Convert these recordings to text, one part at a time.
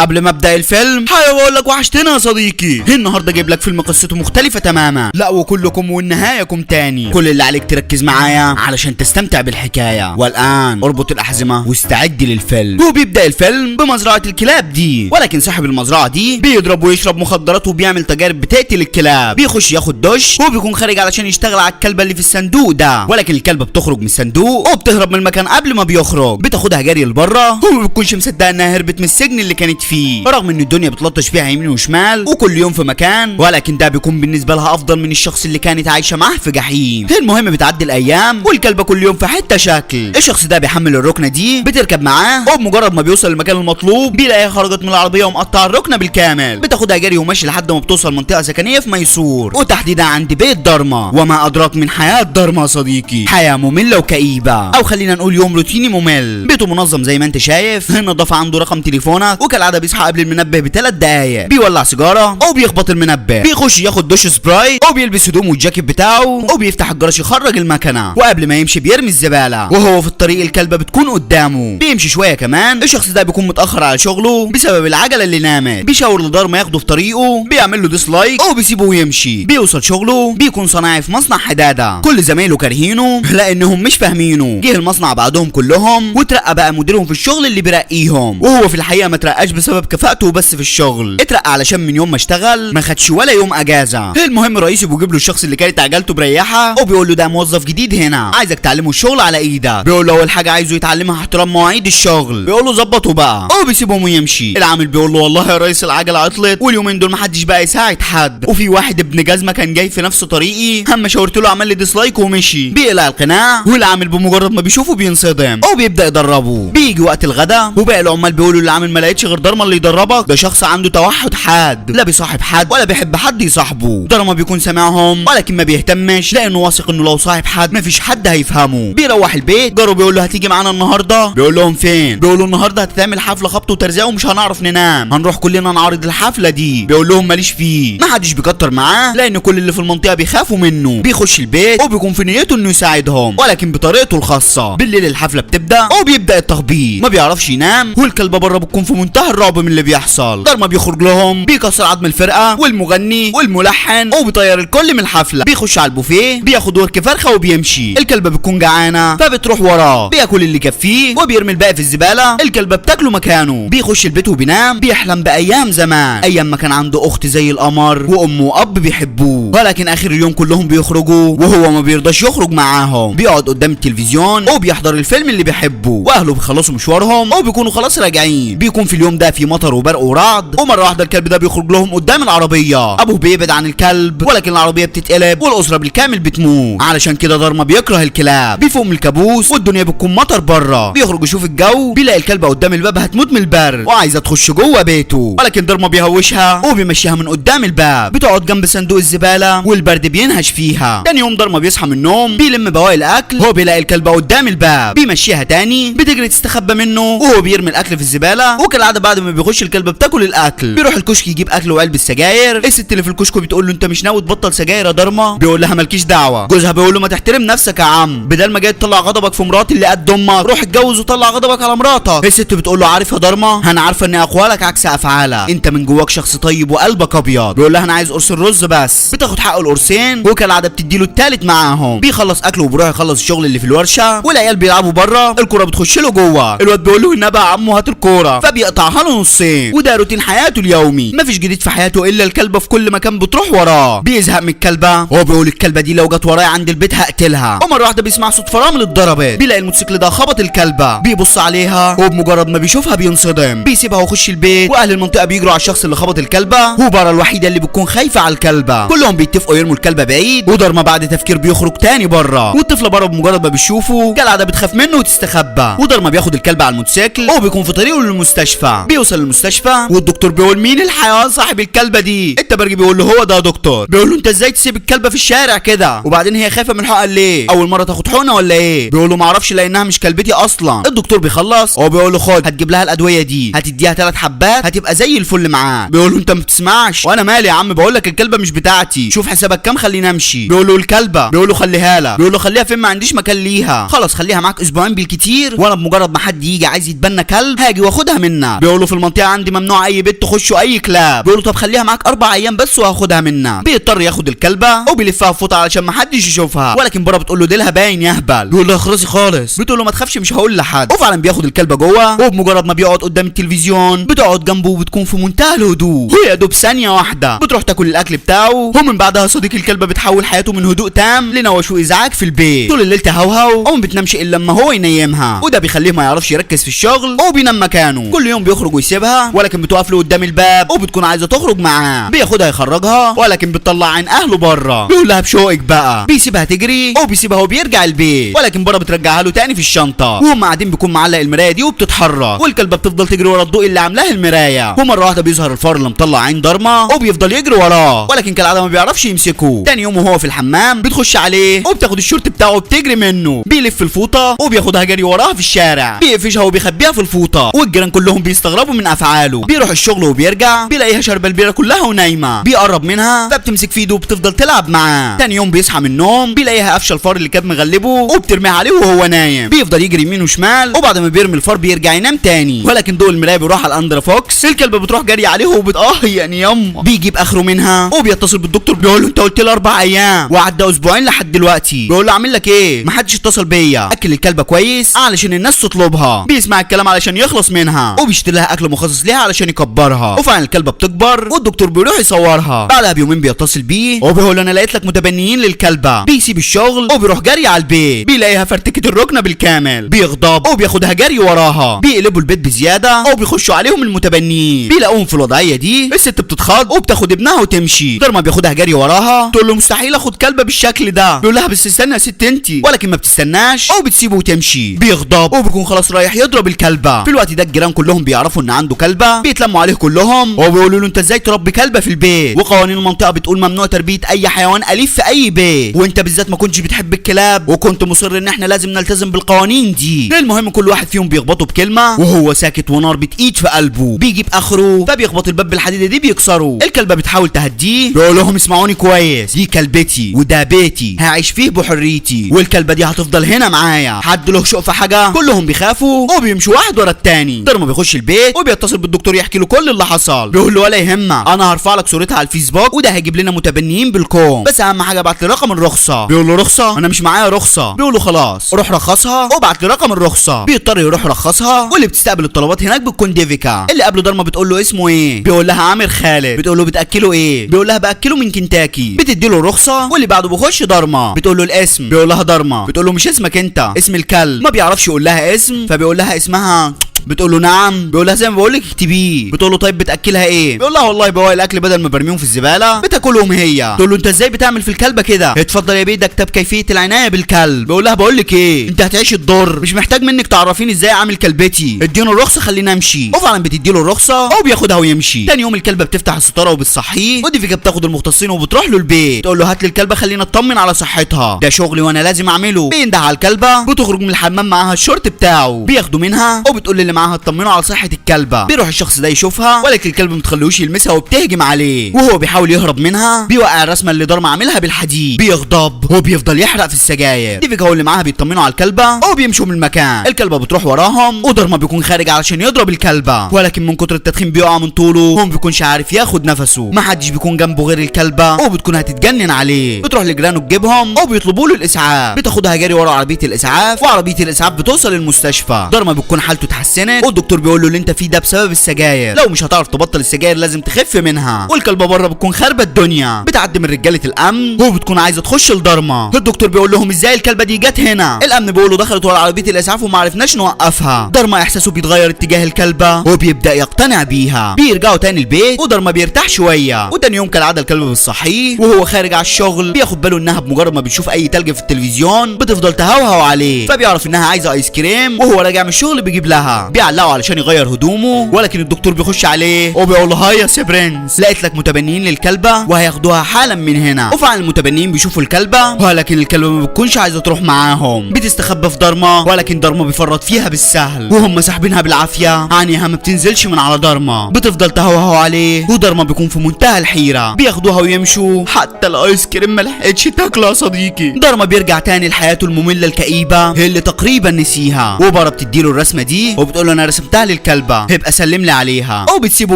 قبل ما ابدا الفيلم حابب اقول لك وحشتنا يا صديقي. النهارده جايب لك فيلم قصته مختلفة تماما، لا وكلكم والنهاية كم تاني. كل اللي عليك تركز معايا علشان تستمتع بالحكاية. والان اربط الاحزمه واستعد للفيلم. وبيبدا الفيلم بمزرعه الكلاب دي، ولكن صاحب المزرعة دي بيضرب ويشرب مخدرات وبيعمل تجارب بتقتل الكلاب. بيخش ياخد دش وبيكون خارج علشان يشتغل على الكلبة اللي في الصندوق ده، ولكن الكلبة بتخرج من الصندوق وبتهرب من المكان قبل ما بيخرج. بتاخدها جري لبره وما بتكونش مصدقه انها هربت من السجن اللي كانت فيه، رغم ان الدنيا بتلطش فيها يمين وشمال وكل يوم في مكان، ولكن ده بيكون بالنسبة لها افضل من الشخص اللي كانت عايشه معاه في جحيم. المهم بتعدي الايام والكلبه كل يوم في حتة شكل. الشخص ده بيحمل الركنه دي، بتركب معاه، وبمجرد ما بيوصل المكان المطلوب بيلاقيها خرجت من العربية ومقطعه الركنه بالكامل. بتاخدها جري وماشي لحد ما بتوصل منطقة سكنية في ميسور، وتحديدا عند بيت دارما. وما ادراك من حياة دارما يا صديقي، حياة مملة وكئيبه، او خلينا نقول يوم روتيني ممل. بيته منظم زي ما انت شايف، النظافة عنده، رقم تليفونك، وكالعادة بيصحى قبل المنبه ب3 دقايق، بيولع سيجارة او بيخبط المنبه، بيخش ياخد دش سبرايت او بيلبس هدومه والجاكيت بتاعه، وبيفتح الجراج يخرج المكنه، وقبل ما يمشي بيرمي الزبالة. وهو في الطريق الكلبة بتكون قدامه. بيمشي شوية كمان، الشخص ده بيكون متاخر على شغله بسبب العجلة اللي نامت. بيشاور لدارما ياخده في طريقه، بيعمل له dislike او بيسيبه ويمشي. بيوصل شغله، بيكون صناعي في مصنع حداده، كل زمايله كارهينه لانهم مش فاهمينه. جه المصنع بعدهم كلهم وترقى بقى مديرهم في الشغل اللي بيرقيهم، وهو في الحقيقة ما ترقاش بسبب كفاءته بس في الشغل، اترقى علشان من يوم ما اشتغل ما خدش ولا يوم اجازه. المهم رئيسه بيجيب له الشخص اللي كانت عجلته مريحه وبيقول له ده موظف جديد هنا، عايزك تعلمه الشغل على ايدك. بيقول له اول حاجة عايزه يتعلمها احترام مواعيد الشغل. بيقول له ظبطه بقى، وبيسيبهم ويمشي. العامل بيقول له والله يا ريس العجلة عطلت واليومين دول ما حدش بقى يساعد حد، وفي واحد ابن جزمه كان جاي في نفس طريقي، هم شاورت له عمل لي dislike ومشي. بيقلع القناع والعامل بمجرد ما بيشوفه بينصدم وبيبدا يدربه. بيجي وقت الغدا وباقي العمال بيقولوا للعامل ما لقيتش غير دارما اللي يدربك، ده شخص عنده توحد حاد، لا بيصاحب حد ولا بيحب حد يصاحبه. دارما بيكون سامعهم ولكن ما بيهتمش، لانه واثق انه لو صاحب حد مفيش حد هيفهمه. بيروح البيت، جاره بيقول له هتيجي معانا النهارده؟ بيقول لهم فين؟ بيقولوا النهارده هتتعمل حفلة خبط وترزيع ومش هنعرف ننام، هنروح كلنا نعرض الحفلة دي. بيقول لهم ماليش فيه. ما حدش بيكتر معاه لان كل اللي في المنطقة بيخافوا منه. بيخش البيت وبيكون في نيته انه يساعدهم ولكن بطريقته الخاصة. بالليل الحفلة بتبدا وبيبدا التخبيط، ما بيعرفش ينام والكلبه بره بتكون في منتهى الرعب من اللي بيحصل. دارما بيخرج لهم، بيكسر عظم الفرقة والمغني والملحن وبيطير الكل من الحفلة. بيخش على البوفيه بياخد ورك فرخة وبيمشي. الكلبة بتكون جعانة فبتروح وراه، بياكل اللي يكفيه وبيرمي الباقي في الزبالة، الكلبة بتاكله مكانه. بيخش البيت وبينام، بيحلم بايام زمان، ايام ما كان عنده اخت زي القمر وام واب بيحبوه، ولكن اخر اليوم كلهم بيخرجوا وهو ما بيرضاش يخرج معاهم. بيقعد قدام التلفزيون وبيحضر الفيلم اللي بيحبه، واهله بيخلصوا مشوارهم وبيكونوا خلاص راجعين. بيكون في اليوم ده في مطر وبرق ورعد، ومرة واحدة الكلب ده بيخرج لهم قدام العربية. ابوه بيبعد عن الكلب ولكن العربية بتتقلب والاسرة بالكامل بتموت. علشان كده دارما بيكره الكلاب. بيفوق من الكابوس والدنيا بتكون مطر بره، بيخرج يشوف الجو، بيلاقي الكلبة قدام الباب هتموت من البرد وعايزه تخش جوه بيته، ولكن دارما بيهوشها وبيمشيها من قدام الباب. بتقعد جنب صندوق الزبالة والبرد بينهش فيها. تاني يوم دارما بيصحى من النوم، بيلم بواقي الاكل، هو بيلاقي الكلبة قدام الباب، بيمشيها تاني، بتجري تستخبى منه وهو بيرمي الاكل في الزبالة. وكالعادة بعد ما بيخش الكلبة بتاكل الاكل. بيروح الكشك يجيب اكل وعلبة سجاير. الست اللي في الكشك بتقول له انت مش ناوي تبطل سجاير يا دارما؟ بيقول لها مالكيش دعوه. جوزها بيقول له ما تحترم نفسك يا عم، بدل ما جاي تطلع غضبك في مراتي اللي قد امك، روح اتجوز وطلع غضبك على مراتك. الست بتقول له عارف يا دارما، انا عارفه ان اقوالك عكس افعالك، انت من جواك شخص طيب وقلبك ابيض. بيقول لها انا عايز قرص الرز بس. بتاخد حقه القرصين وكالعادة بتدي له الثالث معاهم. بيخلص اكله وبيروح يخلص الشغل اللي في الورشة، والعيال بيلعبوا بره، الكورة بتخش له جوه. الواد بيقول له النبي يا عمو هات الكورة، فبيقطعها له نصين. وده روتين حياته اليومي، مفيش جديد في حياته الا الكلبة في كل مكان بتروح وراه. بيزهق من الكلبة، هو بيقول الكلبة دي لو جت ورايا عند البيت هقتلها. ومرة واحدة بيسمع صوت فرامل اتضربت، بيلاقي الموتوسيكل ده خبط الكلبة، بيبص عليها وبمجرد ما بيشوفها بينصدم، بيسيبها ويخش البيت. واهل المنطقة بيجروا على الشخص اللي خبط الكلبة، وبارا الوحيدة اللي بتكون خايفة على الكلبة. كلهم بيتفقوا يرموا الكلبة بعيد، ودارما بعد تفكير بيخرج تاني بره، والطفله بره بمجرد ما بيشوفه كالعادة بتخاف منه وتستخبى. ودارما بياخد الكلبة على الموتوسيكل وبيكون في طريقه للمستشفى. بيوصل المستشفى والدكتور بيقول مين الحيوان صاحب الكلبة دي؟ التبرجي بيقول له هو ده يا دكتور. بيقول له انت ازاي تسيب الكلبة في الشارع كده؟ وبعدين هي خايفة من الحقن ليه؟ اول مرة تاخد حقنه ولا ايه؟ بيقول له ما اعرفش لانها مش كلبتي اصلا. الدكتور بيخلص هو بيقول له خد هتجيب لها الادوية دي، هتديها 3 حبات هتبقى زي الفل معاك. بيقول له انت ما بتسمعش؟ وانا مالي يا عم، بقول لك الكلبة مش بتاعتي، شوف حسابك كام خلينا امشي. بيقول له الكلبة، بيقول له خليها لها. بيقول له خليها فين؟ ما عنديش مكان ليها. خلاص خليها معاك اسبوعين بالكتير، وانا بمجرد ما حد يجي عايز يتبنى كلب هاجي واخدها منك. بيقول له في المنطقة عندي ممنوع اي بيت تخشوا اي كلاب. بيقول له طب خليها معاك 4 ايام بس وهاخدها منك. بيضطر ياخد الكلبة وبيلفها في فوطه علشان ما حدش يشوفها، ولكن بره بتقول له ديلها باين يا هبل. بيقول لها اخلصي خالص، بتقول له ما تخافش مش هقول لحد. وفعلا بياخد الكلبة جوه، وبمجرد ما بيقعد قدام التلفزيون بتقعد جنبه وبتكون في منتهى الهدوء. هي دوب ثانية واحدة بتروح تاكل الاكل بتاعه، ومن بعدها صديق الكلبة بتحول حياته من هدوء تام لنوش وازعاج في البيت. طول الليل تهوهو وما بتنامش الا لما هو ينيمها، وده بيخليه ما يعرفش يركز في الشغل وبينام مكانه. كل يوم بيخرج ويسيبها، ولكن بتقف له قدام الباب وبتكون عايزه تخرج معاه. بياخدها يخرجها، ولكن بتطلع عين اهله بره. بيقول لها بشوقك بقى، بيسيبها تجري وبيسيبها وبيرجع البيت، ولكن بره بترجعها له تاني في الشنطة. وهم قاعدين بيكون معلق المراية دي وبتتحرك، والكلبه بتفضل تجري ورا الضوء اللي عاملاه المراية. ومرة واحدة بيظهر الفار اللي مطلع عين ضرمه وبيفضل يجري وراه، ولكن كالعادة ما بيعرفش يمسكه. تاني يوم وهو في الحمام بتخش عليه وبتاخد الشورت بتاعه وبتجري منه. بيلف الفوطه وبياخدها جري وراها في الشارع، بيقفشها وبيخبيها في الفوطه، والجيران كلهم بيستغربوا من افعاله. بيروح الشغل وبيرجع بيلاقيها شاربه البيره كلها ونايمه. بيقرب منها فبتمسك في ايده وبتفضل تلعب معاه. تاني يوم بيصحى من النوم بيلاقيها قفشه الفار اللي كان مغلبه وبترميه عليه وهو نايم. بيفضل يجري يمين وشمال، وبعد ما بيرمي الفار بيرجع ينام تاني، ولكن ضوء المراية بيروح على الاندرا فوكس. الكلبة بتروح جري عليه وبت يعني يما. بيجيب اخره منها وبيتصل بالدكتور بيقول له انت قلت لي 4 ايام وعدى اسبوعين لحد دلوقتي. بيقول له اعمل لك ايه؟ ما حدش اتصل بيا. اكل الكلبة كويس علشان الناس تطلبها. بيسمع الكلام علشان يخلص منها، وبيشتري لها اكل مخصص ليها علشان يكبرها. وفعلا الكلبة بتكبر والدكتور بيروح يصورها. بعدها بيومين بيتصل بيه وبيقول له انا لقيت لك متبنيين للكلبه. بيسيب الشغل وبيروح جري على البيت، بيلاقيها فرتكت الركنه بالكامل. بيغضب وبياخدها جري وراها. بيقلبوا البيت بزيادة وبيخشوا عليهم المتبنيين، بيلاقوهم في الوضعية دي. الست بتتخض وبتاخد ابنها وتمشي. ضرمه بياخدها جري وراها، تقول له مستحيل اخد كلبه بالشكل ده. بيقول لها بس استنى يا ست انتي، ولكن ما بتستناش او بتسيبه وتمشي. بيغضب وبيكون خلاص رايح يضرب الكلبة. في الوقت ده الجيران كلهم بيعرفوا ان عنده كلبه، بيتلموا عليه كلهم وبيقولوا له انت ازاي تربي كلبه في البيت؟ وقوانين المنطقة بتقول ممنوع تربيه اي حيوان اليف في اي بيت، وانت بالذات ما كنتش بتحب الكلاب وكنت مصر ان احنا لازم نلتزم بالقوانين دي. المهم كل واحد فيهم بيخبطه بكلمه وهو ساكت ونار بتقيد في قلبه. بيجيب اخره فبيخبط الباب بالحديده دي بيكسره. الكلبة بتحاول تهديه، بيقول لهم اسمعوني كويس، دي كلبتي وده بيتي، هعيش فيه بحريتي، والكلبه دي هتفضل هنا معايا، حد له شوق في حاجة؟ كلهم بيخافوا وبيمشوا واحد ورا التاني. ضرمه بيخش البيت وبيتصل بالدكتور يحكي له كل اللي حصل. بيقول له ولا يهمك، انا هرفع لك صورتها على الفيسبوك وده هيجيب لنا متبنيين بالكوم، بس اهم حاجة ابعت لي رقم الرخصة. بيقول له رخصه؟ انا مش معايا رخصه. بيقول له خلاص روح رخصها وابعت لي رقم الرخصة. بيضطر يروح رخصها، واللي بتستقبل الطلبات هناك بتكون ديفيكا. اللي قبله ضرمه بتقول له اسمه ايه؟ بيقول لها عامر خالد. بتقول له بتاكله ايه؟ بيقول لها باكله من كنتاكي. بتدي له الرخصة. واللي بعده بيخش ضرمه، بتقول له الاسم، بيقول لها ضرمه. بتقول له مش اسمك انت، اسم الكلب. ما بيعرفش يقول لها اسم، فبيقول لها اسمها. بتقول له نعم، بيقول لها زي ما بقول لك اكتبيه. بتقول له طيب بتاكلها ايه؟ بيقول لها والله بواقي الاكل بدل ما برميهم في الزبالة بتاكلهم هي. تقول له انت ازاي بتعمل في الكلبة كده؟ اتفضل يا بيه ده كتاب كيفية العناية بالكلب. بيقول لها بقول لك ايه، انت هتعيش الدور، مش محتاج منك تعرفيني ازاي اعمل كلبتي، اديني الرخصة خليني امشي. وفعلا بتدي له الرخصة وبياخدها ويمشي. تاني يوم الكلبة بتفتح الستارة وبتصحيه، وديفيكا بتاخد المختصين وبتروح له البيت، تقول له هات لي الكلبة خلينا اطمن على صحتها، ده شغلي وانا لازم اعمله. بينده على الكلبة، بتخرج من الحمام معاها الشورت بتاعه، بياخدوا منها وبتقول للي معاها اطمنوا على صحة الكلبة. بيروح الشخص ده يشوفها، ولكن الكلب ما تخلوش يلمسها وبتهجم عليه، وهو بيحاول يهرب منها بيوقع الرسمة اللي ضرمه عاملها بالحديد. بيغضب وبيفضل يحرق في السجاير. ديفيكا هو اللي معاها بيطمنوا على الكلبة وبيمشوا من المكان. الكلبة بتروح وراهم، وضرمه بيكون خارج علشان يضرب الكلبة، ولكن من كتر التدخين بيقع من طوله وما بيكونش عارف ياخد نفسه. ما حدش بيكون جنبه غير الكلبة وبتكون هتتجنن عليه. بتروح لجيرانه تجيبهم وبيطلبوا له الاسعاف. بتاخدها جري ورا عربية الاسعاف، وعربية الاسعاف بتوصل المستشفى. ضرمه بتكون حالته اتحسنت، والدكتور بيقول له اللي انت فيه ده بسبب السجاير، لو مش هتعرف تبطل السجاير لازم تخف منها. والكلبه بره بتكون خاربه الدنيا، بتعدي من رجاله الامن وبتكون عايزه تخش لضرمه. الدكتور بيقول لهم ازاي الكلبة دي جت هنا؟ الامن بيقول له دخلت ورا عربية الاسعاف وما عرفناش نوقفها. ضرمه احساسه بيتغير اتجاه الكلبة وبيبدا يقتنع بيها. بيرجعوا تاني البيت وضرمه بيرتاح شوية. وتاني يوم كالعادة الكلبة بتصحيه وهو خارج على الشغل. بياخد باله انها بمجرد ما بتشوف اي تلج في التلفزيون بتفضل تهوهو عليه، فبيعرف انها عايزه ايس كريم، وهو راجع من الشغل بيجيب لها. بيعلقه علشان يغير هدومه، ولكن الدكتور بيخش عليه وبيقول له hi يا سي برنس، لقيت لك متبنيين للكلبه وهياخدوها حالا من هنا. وفعلا المتبنيين بيشوفوا الكلبة، ولكن الكلبة ما بتكونش عايزه تروح معاهم، بتستخبى في ضرمه، ولكن ضرمه بيفرط فيها بالسهل وهم ساحبينها بالعافية، عينيها ما بتنزلش من على ضرمه، بتفضل تهوهو عليه، وضرمه بيكون في منتهى الحيرة. بياخدوها ويمشوا، حتى الايس كريم ما لحقتش تاكله يا صديقي. ضرمه بيرجع تاني لحياته الممله الكئيبه اللي تقريبا نسيها. وبره بتديله الرسمة دي وبتقول بتقول له انا رسمتها للكلبه، هيبقى سلم لي عليها، وبتسيبه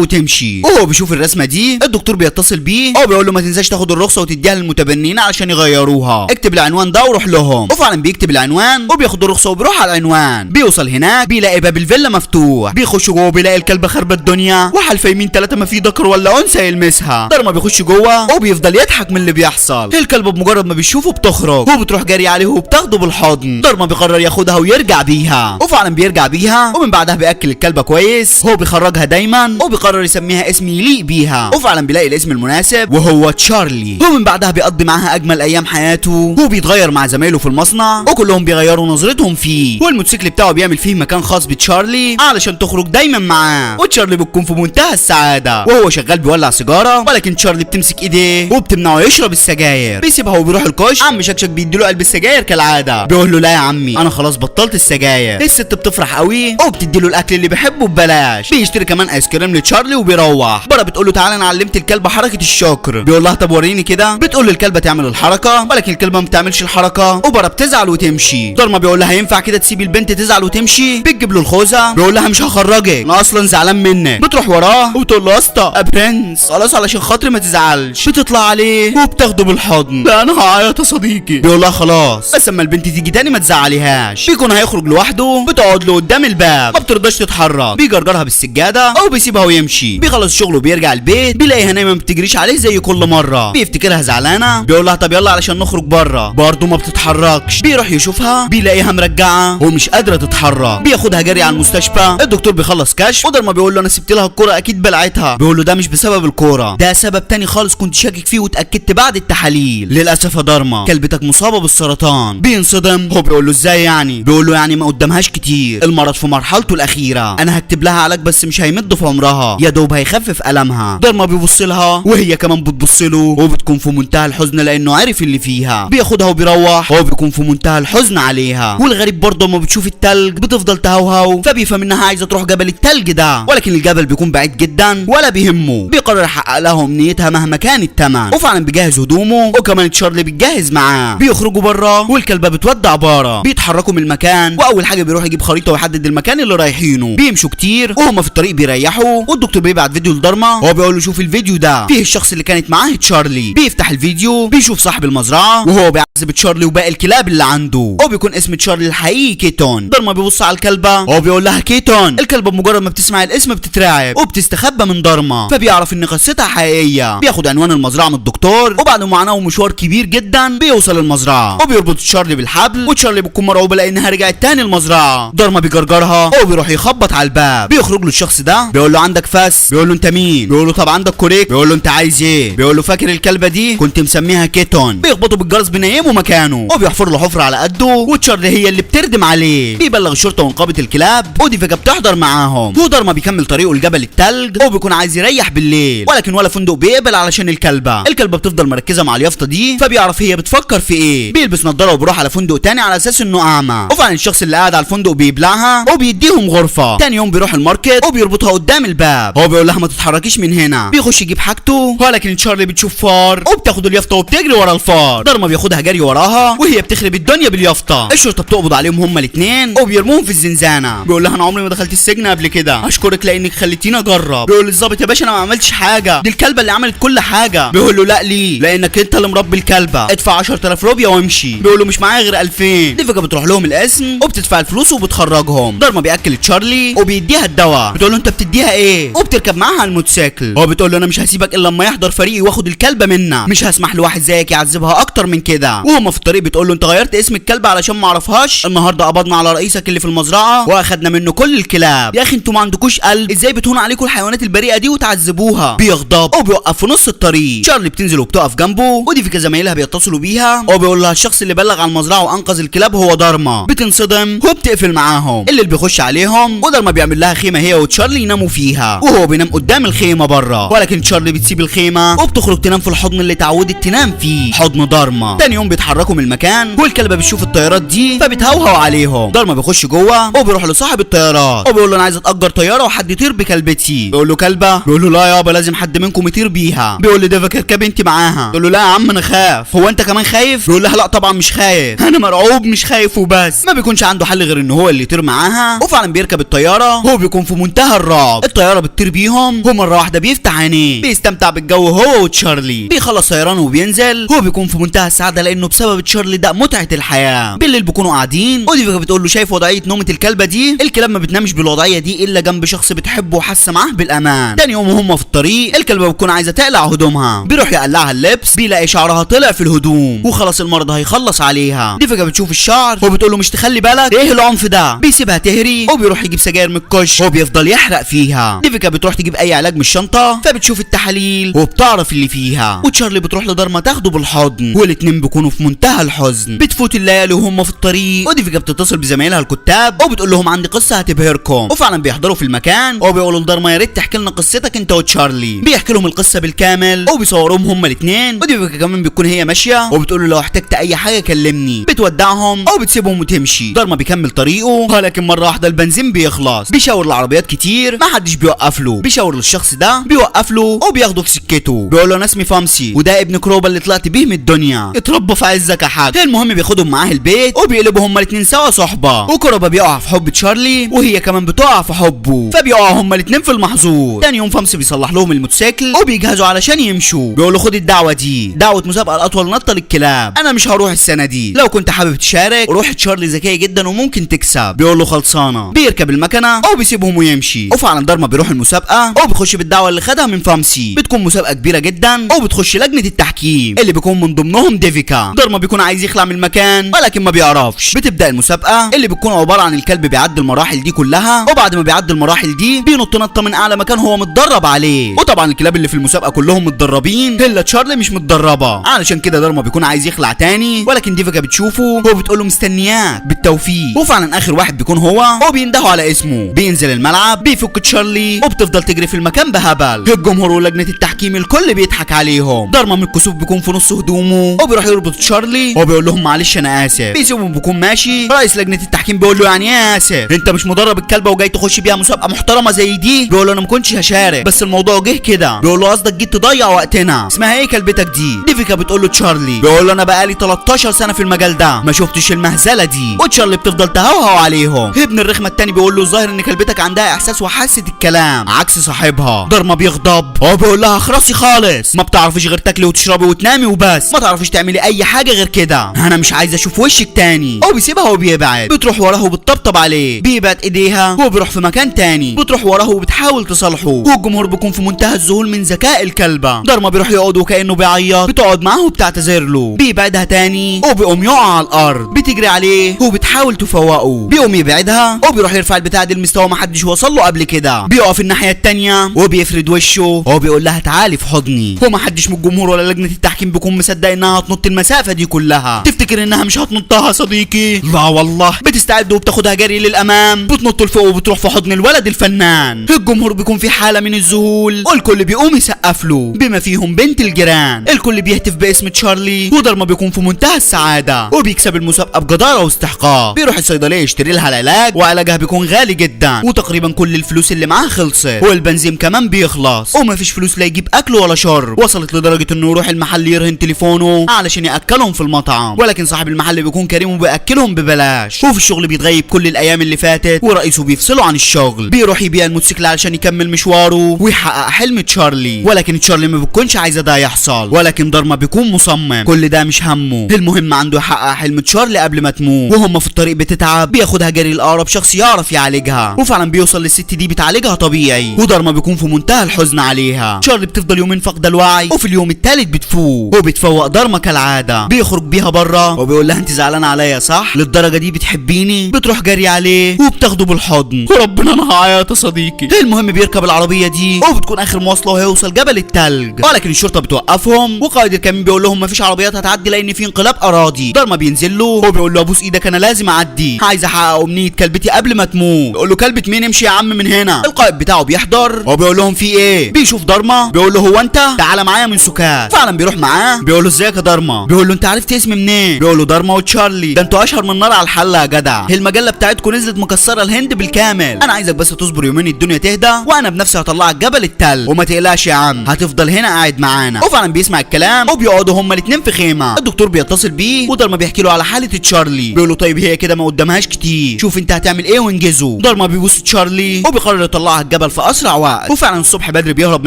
وتمشي. وهو بيشوف الرسمة دي الدكتور بيتصل بيه وبيقول له ما تنساش تاخد الرخصة وتديها للمتبنيين علشان يغيروها، اكتب العنوان ده وروح لهم. وفعلا بيكتب العنوان وبياخد الرخصة وبيروح على العنوان. بيوصل هناك بيلاقي باب الفيلا مفتوح، بيخش جوه بيلاقي الكلبة خربت الدنيا وحلفه يمين 3 ما في ذكر ولا انثى يلمسها. دارما بيخش جوه وبيفضل يضحك من اللي بيحصل. الكلبة بمجرد ما بيشوفه بتخرج وبتروح جاري عليه وبتاخده بالحضن. دارما بيقرر ياخدها ويرجع بيها، وفعلا بيرجع بيها. ومن بعدها بياكل الكلبة كويس، هو بيخرجها دايما وبيقرر يسميها اسم يليق بيها، وفعلا بيلاقي الاسم المناسب وهو تشارلي. ومن بعدها بيقضي معاها اجمل ايام حياته، وبيتغير مع زمايله في المصنع وكلهم بيغيروا نظرتهم فيه. والموتوسيكل بتاعه بيعمل فيه مكان خاص بتشارلي علشان تخرج دايما معاه، وتشارلي بتكون في منتهى السعادة. وهو شغال بيولع سيجارة، ولكن تشارلي بتمسك ايديه وبتمنعه يشرب السجاير. بيسيبها وبيروح الكشك. عم شكشك بيديله قلب السجاير كالعادة، بيقول له لا يا عمي انا خلاص بطلت السجاير. الست بتفرح قوي وبتديله الاكل اللي بيحبه ببلاش. بيشتري كمان ايس كريم لتشارلي وبيروح. بره بتقول له تعالى انا علمت الكلبة حركة الشكر، بيقول لها طب وريني كده. بتقول للكلبه تعمل الحركة، ولكن الكلبة ما بتعملش الحركة وبره بتزعل وتمشي. دارما بيقول لها ينفع كده تسيبي البنت تزعل وتمشي؟ بتجيب له الخوذه، بيقول لها مش هخرجك انا اصلا زعلان منك. بتروح وراه وبتقول له يا اسطى يا برنس خلاص علشان خاطري ما تزعلش. بتطلع عليه وبتاخده بالحضن، لا انا هعيط يا صديقي. بيقول لها خلاص بس اما البنت تيجي تاني ما تزعليهاش. بيكون هيخرج لوحده، بتقعد له قدام الباب ما بترضاش تتحرك، بيجرجرها بالسجاده او بيسيبها ويمشي. بيخلص شغله وبيرجع البيت، بيلاقيها نايمة ما بتجريش عليه زي كل مرة، بيفتكرها زعلانة، بيقول لها طب يلا علشان نخرج بره، برضه ما بتتحركش. بيروح يشوفها بيلاقيها مرجعه ومش قادرة تتحرك، بياخدها جري على المستشفى. الدكتور بيخلص كشف ودارما بيقول له انا سبت لها الكورة اكيد بلعتها. بيقول له ده مش بسبب الكورة، ده سبب تاني خالص كنت شاكك فيه واتاكدت بعد التحاليل. للاسف يا دارما كلبتك مصابه بالسرطان. بينصدم، هو بيقول له ازاي يعني؟ بيقول له يعني ما قدامهاش كتير، المرض في مرحلته الاخيرة، انا هكتب لها علاج بس مش هيمد في عمرها، يا دوب هيخفف المها. دارما بيبص لها وهي كمان بتبص له وبتكون في منتهى الحزن لانه عارف اللي فيها. بياخدها وبيروح وهو بيكون في منتهى الحزن عليها. والغريب برضه ما بتشوف التلج بتفضل تهوهو، فبيفهم انها عايزه تروح جبل التلج ده، ولكن الجبل بيكون بعيد جدا ولا بيهمه. بيقرر يحقق لها امنيتها مهما كان الثمن، وفعلا بيجهز هدومه وكمان تشارلي بيتجهز معاه. بيخرجوا بره والكلبه بتودع بارا. بيتحركوا من المكان، واول حاجة بيروح يجيب خريطة ويحدد المكان اللي رايحينه. بيمشوا كتير وهما في الطريق بيريحوا، والدكتور بيبعت فيديو لدارما وهو بيقول له شوف الفيديو ده فيه الشخص اللي كانت معاه تشارلي. بيفتح الفيديو بيشوف صاحب المزرعة وهو بيعذب تشارلي وباقي الكلاب اللي عنده، وبيكون اسم تشارلي الحقيقي كيتون. دارما بيبص على الكلبة وهو بيقول لها كيتون. الكلبة بمجرد ما بتسمع الاسم بتترعب وبتستخبى من دارما، فبيعرف ان قصتها حقيقية. بياخد عنوان المزرعة من الدكتور، وبعد معاناة ومشوار كبير جدا بيوصل المزرعة وبيربط تشارلي بالحبل، وتشارلي بتكون مرعوبه لانها رجعت تاني المزرعة. دارما بيجرجرها وبيروح يخبط على الباب. بيخرج له الشخص ده بيقول له عندك فاس؟ بيقول له انت مين؟ بيقول له طب عندك كوريك؟ بيقول له انت عايز ايه؟ بيقول له فاكر الكلبة دي كنت مسميها كيتون. بيخبطه بالجرس بينيمه مكانه وبيحفر له حفره على قده، وتشارلي هي اللي بتردم عليه. بيبلغ الشرطة ونقابة الكلاب، وديفيكا بتحضر معاهم. ودارما بيكمل طريقه لجبل التلج وبيكون عايز يريح بالليل، ولكن ولا فندق بيقبل علشان الكلبة. الكلبة بتفضل مركزه مع اليافطه دي، فبيعرف هي بتفكر في ايه. بيلبس نظاره وبيروح على فندق تاني على اساس انه اعمى، وفعلا الشخص اللي قاعد على الفندق بيبلعها وبيديهم غرفة. تاني يوم بيروح ال market وبيربطها قدام الباب، هو بيقول لها ما تتحركيش من هنا. بيخش يجيب حاجته، ولكن تشارلي بتشوف فار وبتاخد اليافطه وبتجري ورا الفار. دارما بياخدها جري وراها وهي بتخرب الدنيا باليافطه. الشرطة بتقبض عليهم هما الاثنين وبيرموهم في الزنزانة. بيقول لها انا عمري ما دخلت السجن قبل كده، اشكرك لانك خليتيني اجرب. بيقول للظابط يا باشا انا ما عملتش حاجة، دي الكلبة اللي عملت كل حاجة. بيقول له لا ليه؟ لانك انت اللي مربي الكلبة، ادفع 10000 روبيه وامشي. بيقول له مش معايا غير 2000. ديفيكا بتروح لهم القسم وبتدفع الفلوس وبتخرجهم. دارما بياكل تشارلي وبيديها الدواء. بتقول له انت بتديها ايه؟ وبتركب معاها الموتوسيكل. هو بتقول له انا مش هسيبك الا لما يحضر فريقي واخد الكلبة منا، مش هسمح لواحد زيك يعذبها اكتر من كده. وهما في الطريق بتقول له انت غيرت اسم الكلبة علشان ما اعرفهاش، النهارده قبضنا على رئيسك اللي في المزرعة واخدنا منه كل الكلاب. يا اخي انتوا ما عندكوش قلب، ازاي بتهون عليكم الحيوانات البريئة دي وتعذبوها؟ بيغضب وبيوقف في نص الطريق. تشارلي بتنزل وبتقف جنبه، وديفيكا زمايلها بيتصلوا بيها وبيقول لها الشخص اللي بلغ على المزرعة وانقذ الكلاب هو دارما. بتنصدم وبتقفل معاهم. اللي بيخش عليهم ودارما بيعمل لها خيمة هي وتشارلي يناموا فيها، وهو بينام قدام الخيمة بره، ولكن تشارلي بتسيب الخيمة وبتخرج تنام في الحضن اللي اتعودت تنام فيه، حضن دارما. تاني يوم بيتحركوا من المكان والكلبه بتشوف الطيارات دي فبتهوهو عليهم. دارما بيخش جوه وبيروح لصاحب الطيارات وبيقول له انا عايز اتاجر طيارة وحد يطير بكلبتي. بيقول له كلبه؟ بيقول له لا يابا لازم حد منكم يطير بيها. بيقول لديفيكا اركبي انت معاها. بيقول له لا يا عم انا خاف. هو انت كمان خايف؟ بيقول لها لا طبعا مش خايف، انا مرعوب مش خايف وبس. ما بيكونش عنده حل غير ان هو اللي يطير معاها، وفعلا بيركب الطيارة، هو بيكون في منتهى الرعب. الطيارة بتطير بيهم، ومرة واحدة بيفتح عينيه، بيستمتع بالجو هو وتشارلي. بيخلص طيران وبينزل، هو بيكون في منتهى السعادة لانه بسبب تشارلي ده متعه الحياة. بالليل بيكونوا قاعدين، وديفيكا بتقول له شايف وضعية نومه الكلبة دي؟ الكلاب ما بتنامش بالوضعيه دي الا جنب شخص بتحبه وحاسه معاه بالامان. تاني يوم وهم في الطريق، الكلبة بتكون عايزه تقلع هدومها، بيروح يقلعها اللبس، بيلاقي شعرها طلع في الهدوم، وخلاص المرض هيخلص عليها. ديفيكا بتشوف الشعر وبتقول له مش تخلي بالك، ايه العنف ده؟ بيسيبها تهري وبيروح يجيب سجاير من الكش وبيفضل يحرق فيها. ديفيكا بتروح تجيب اي علاج من الشنطة، فبتشوف التحاليل وبتعرف اللي فيها. وتشارلي بتروح لدارما تاخده بالحضن، والاتنين بيكونوا في منتهى الحزن. بتفوت الليالي وهم في الطريق، وديفيكا بتتصل بزمايلها الكتاب وبتقول لهم عندي قصة هتبهركم، وفعلا بيحضروا في المكان وبيقولوا لدارما يا ريت تحكي لنا قصتك انت وتشارلي. بيحكي لهم القصة بالكامل وبيصوروهم هما الاثنين. وديفيكا كمان بتكون هي ماشية وبتقول له لو احتجت اي حاجة كلمني. بتودعهم او بتسيبهم وتمشي. دارما بيكمل طريقه، ولكن مرة واحدة البنزين بيخلص. بيشاور العربيات كتير ما حدش بيوقف له، بيشاور للشخص ده بيوقف له وبياخده في سكته. بيقول له انا اسمي فامسي وده ابن كروبا اللي طلعت بيه من الدنيا، اتربى في عزك يا حاج. المهم بياخدهم معاه البيت وبيقلبوا هما الاثنين سوا صحبه، وكروبا بيقع في حب تشارلي وهي كمان بتقع في حبه، فبيقعوا هما الاثنين في المحظور. تاني يوم فامسي بيصلح لهم الموتوسيكل وبيجهزوا علشان يمشوا. بيقول له خد الدعوة دي، دعوه مسابقة الاطول نطه للكلاب، انا مش هروح السنة دي، لو كنت حابب تشارك روح، تشارلي ذكية جدا وممكن تكسب. بيقول له خلصانه. بيركب المكنه او بيسيبهم ويمشي. وفعلا دارما بيروح المسابقة وبيخش بالدعوة اللي خدها من فامسي. بتكون مسابقة كبيرة جدا وبتخش لجنة التحكيم اللي بيكون من ضمنهم ديفيكا. دارما بيكون عايز يخلع من المكان ولكن ما بيعرفش. بتبدا المسابقة اللي بتكون عبارة عن الكلب بيعدي المراحل دي كلها، وبعد ما بيعدي المراحل دي بينط نطه من اعلى مكان هو متدرب عليه. وطبعا الكلاب اللي في المسابقة كلهم متدربين الا تشارلي مش متدربه، علشان كده دارما بيكون عايز يخلع تاني، ولكن ديفيكا بتشوفه وبتقول له مستنياك بالتوفيق. وفعلا اخر واحد بيكون هو وبيندهوا على اسمه. بينزل الملعب بيفك تشارلي وبتفضل تجري في المكان بهبل. الجمهور ولجنه التحكيم الكل بيضحك عليهم. دارما من الكسوف بيكون في نص هدومه وبيروح يربط تشارلي وبيقول لهم معلش انا اسف. بيسيبهم بيكون ماشي. رئيس لجنة التحكيم بيقول له يعني ايه اسف؟ انت مش مدرب الكلبة وجاي تخش بيها مسابقة محترمه زي دي؟ بيقول له انا ما كنتش هشارك بس الموضوع جه كده. بيقول له قصدك جيت تضيع وقتنا؟ اسمها ايه كلبتك دي؟ ديفيكا بتقول له تشارلي. بيقول له انا بقالي 13 سنة في المجال ده ما شفتش المهزلة دي. وتشارلي بتفضل تهوهو عليهم. ابن الرخمه التاني بيقول له الظاهر ان كلبتك عندها احساس وحاسه الكلام عكس صاحبها. دارما بيغضب هو بيقول لها اخرسي خالص، ما بتعرفيش غير تاكلي وتشربي وتنامي وبس، ما تعرفيش تعملي اي حاجة غير كده، انا مش عايز اشوف وشك تاني. او بيسيبها وبيبعد. بتروح وراه وبتطبطب عليه، بيبعد ايديها وبيروح في مكان تاني. بتروح وراه وبتحاول تصالحه، والجمهور بيكون في منتهى الذهول من ذكاء الكلبة. دارما بيروح يقعد وكانه بيعيط، بتقعد معاه وبتعتذر له، بيبعدها تاني وبيقوم يقع على الارض. بتجري عليه وبتحاول تفوقه، بيقوم يبعدها وبيروح يرفع البتاع دي المستوى ما حدش وصل له قبل كده. بيقف الناحية التانية وبيفرد وشه وبيقول لها تعالي في حضني. ومحدش من الجمهور ولا لجنة التحكيم بيكون مصدق انها هتنط المسافة دي كلها. تفتكر انها مش هتنطها صديقي؟ لا والله. بتستعد وبتاخدها جري للامام، بتنط لفوق وبتروح في حضن الولد الفنان. الجمهور بيكون في حاله من الذهول والكل بيقوم يسقف له بما فيهم بنت الجيران. الكل بيهتف باسم تشارلي، ودارما بيكون في منتهى السعادة وبيكسب المسابقة بجداره واستحقاق. بيروح الصيدلية يشتري لها العلاج، وعلاجها بيكون غالي جدا وتقريبا كل الفلوس اللي معاه خلصت، والبنزين كمان بيخلص ومفيش فلوس لا يجيب اكل ولا شرب. وصلت لدرجة انه يروح المحل يرهن تليفونه علشان ياكلهم في المطعم، ولكن صاحب المحل بيكون كريم وبياكلهم ببلاش. وفي الشغل بيتغيب كل الايام اللي فاتت ورئيسه بيفصله عن الشغل. بيروح يبيع الموتوسيكل علشان يكمل مشواره ويحقق حلم تشارلي، ولكن تشارلي ما بتكونش عايزه ده يحصل، ولكن دارما بيكون مصمم كل ده مش همه، المهم عنده يحقق حلم تشارلي قبل ما تموت. وهم في الطريق بتتعب، بياخدها جري لاقرب شخص يعرف يعالجها، وفعلا بيوصل للست دي بتعالجها طبيعي، ودارما بيكون في منتهى الحزن عليها. تشارلي بتفضل يومين فاقده الوعي، وفي اليوم الثالث بتفوق وبتفوق دارما كالعادة. بيخرج بيها بره وبيقول لها انت زعلانة عليا صح؟ للدرجة دي بتحبيني؟ بتروح جري عليه وبتاخده بالحضن، وربنا انا هعيط يا صديقي. المهم بيركب العربية دي وبتكون اخر مواصلة وهيوصل جبل التلج، ولكن الشرطة بتوقفهم وقائد الكمين بيقول لهم مفيش عربيات هتعدي لان في انقلاب اراضي. دارما بينزل له وبيقول له ابوس ايدك انا لازم اعدي، عايز احقق امنية كلبتي قبل ما تموت. بيقول له كلبه مين؟ امشي يا عم من هنا. القائد بتاعه بيحضر وبيقول لهم في ايه؟ بيشوف دارما بيقول له هو انت؟ تعالى معايا من سكات. فعلا بيروح معاه. بيقول له ازيك يا دارما؟ بيقول له انت عرفت اسمي منين؟ بيقول له دارما وتشارلي، ده انتوا اشهر من نار على الحلة يا جدع، المجلة بتاعتكم نزلت مكسرة الهند بالكامل، انا عايزك بس تصبر يومين الدنيا تهدى وانا بنفسي هطلعك جبل التل، وما تقلقش يا عم هتفضل هنا قاعد معانا. وفعلا بيسمع الكلام وبيقعدوا هما الاثنين في خيمة. الدكتور بيتصل بيه ودارما بيحكي له على حاله تشارلي، بيقول له طيب هي كده ما قدامهاش كتير، شوف انت هتعمل تعمل ايه وانجزه. دارما بيبوس تشارلي وبيقرر يطلعها الجبل في اسرع وقت. وفعلا الصبح بدري بيهرب من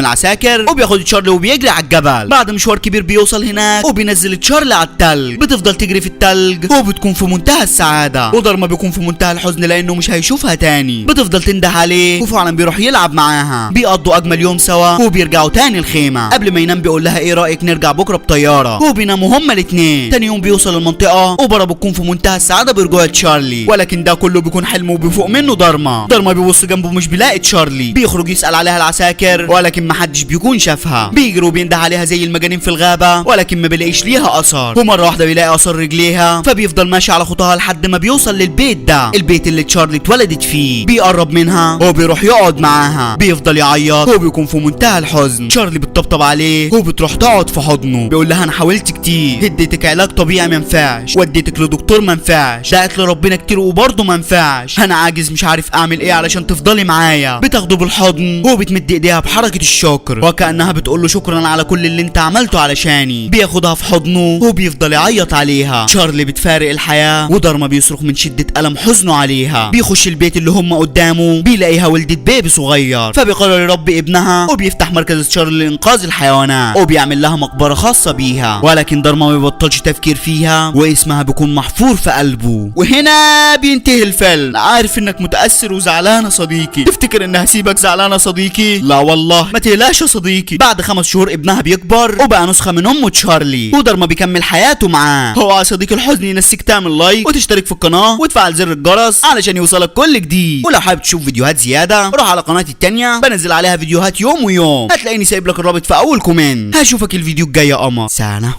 العساكر وبياخد تشارلي وبيجري على الجبل. بعد مشوار كبير بيوصل هناك وبينزل تشارلي على التلج. بتفضل تجري في التلج وبتكون في منتهى السعادة، ودارما بيكون في منتهى الحزن لانه مش هيشوفها تاني. بتفضل تنده عليه وفعلا بيروح يلعب معاها. بيقضوا اجمل يوم سوا وبيرجعوا تاني الخيمة. قبل ما ينام بيقول لها ايه رايك نرجع بكره بطيارة، وبيناموا هما الاثنين. تاني يوم بيوصل المنطقة وبرا بتكون في منتهى السعادة برجوع تشارلي، ولكن ده كله بيكون حلم وبيفوق منه دارما. دارما بيبص جنبه مش بيلاقي تشارلي، بيخرج يسال عليها العساكر ولكن محدش بيكون شافها. بيجري وبينده عليها زي المجانين في الغابة ولكن ما بيلاقيش ليها اثر. ومرة واحدة بيلاقي اثر رجليها، فبيفضل ماشي على خطاها لحد ما بيوصل للبيت ده، البيت اللي تشارلي اتولدت فيه. بيقرب منها وبيروح يقعد معاها، بيفضل يعيط وبيكون في منتهى الحزن. تشارلي بتطبطب عليه وبتروح تقعد في حضنه، بيقول لها انا حاولت كتير، اديتك علاج طبيعي ما ينفعش، وديتك لدكتور ما ينفعش، دعت لربنا كتير وبرضه ما ينفعش، انا عاجز مش عارف اعمل ايه علشان تفضلي معايا. بتاخده بالحضن وبتمد ايديها بحركة الشكر وكانها بتقول له شكرا على كل اللي انت عملته علشاني. بياخدها في حضنه وبيفضل يعيط عليها. تشارلي بتفارق الحياة ودارما بيصرخ من شده الم حزنه عليها. بيخش البيت اللي هم قدامه بيلاقيها ولدت بيبي صغير، فبيقرر يربي ابنها وبيفتح مركز تشارلي لانقاذ الحيوانات وبيعمل لها مقبره خاصة بيها. ولكن دارما ما بيبطلش تفكير فيها واسمها بيكون محفور في قلبه. وهنا بينتهي الفيلم. عارف انك متاثر وزعلان يا صديقي، تفتكر ان هسيبك زعلان يا صديقي؟ لا والله ما تقلقش يا صديقي. بعد 5 شهور ابنها بيكبر وبقى نسخه من امه تشارلي، ودارما بيكمل حياته معاه. هو يا صديقي الحزن ينسيك تعمل like وتشترك في القناة وتفعل زر الجرس علشان يوصلك كل جديد. ولو حابب تشوف فيديوهات زيادة روح على قناتي التانية، بنزل عليها فيديوهات يوم ويوم، هتلاقيني سايب لك الرابط في اول comment. هشوفك الفيديو الجاي يا قمر. سلام.